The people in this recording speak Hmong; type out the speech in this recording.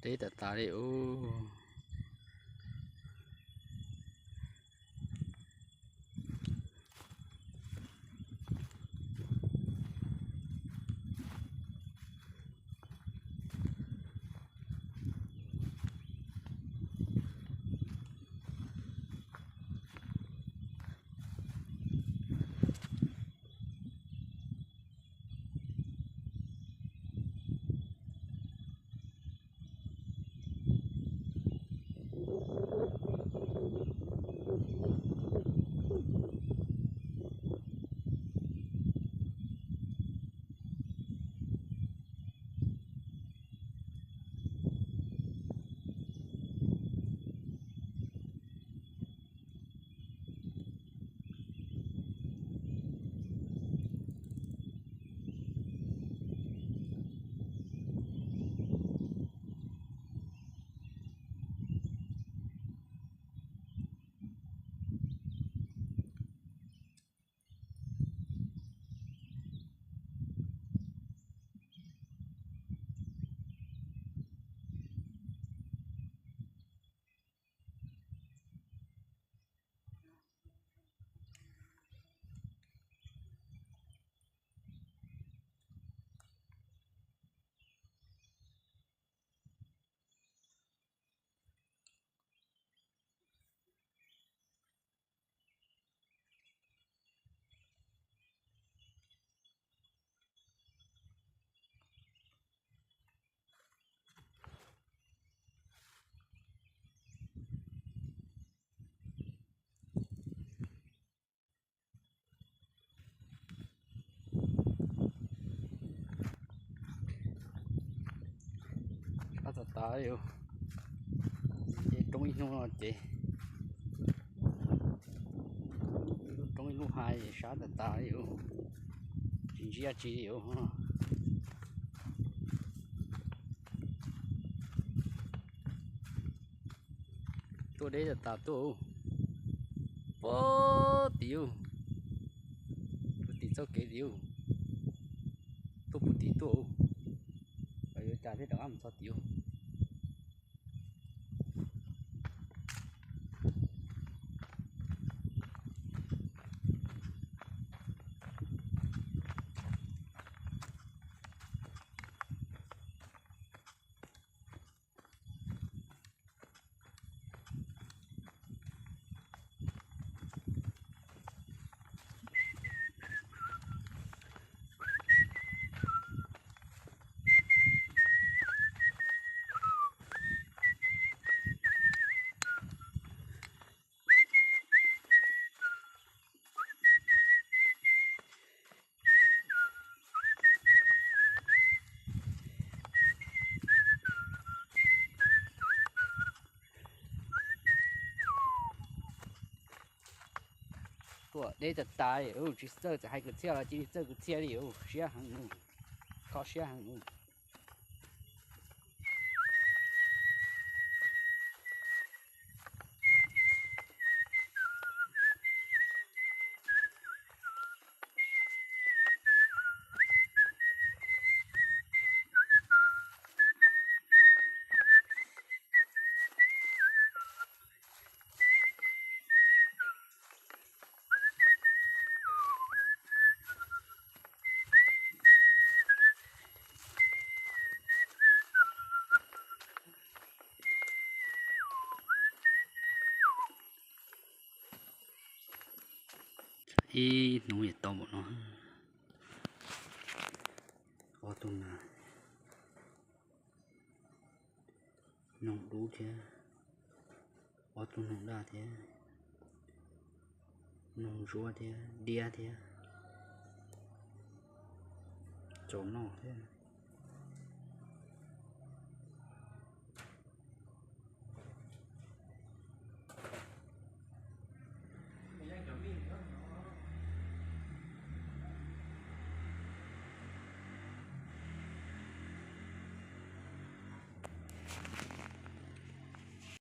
Deb tas tas li ub. Sab tas tas li, ces roob ib hnub no ces roob ib lub hais sab tas tas li, tsis ntsib dab tsi li. Tuaj deb tas tas tuaj, puag tim, puag tim txoj kev tim, tuaj puag tim tuaj, yuav cas thiaj rov qab mus txog tim. Tuaj deb tas tas li, tsis txawj txawm hais kwv txhiaj los cia li txawj kwv txhiaj li, siab heev, kho siab heev. Ib hnub yuav tau npaum no. Ob tug nas, noog dub thiab, ob tug noog daj thiab, noog ntsuab thiab, diab thiab, tsaus noj thiab.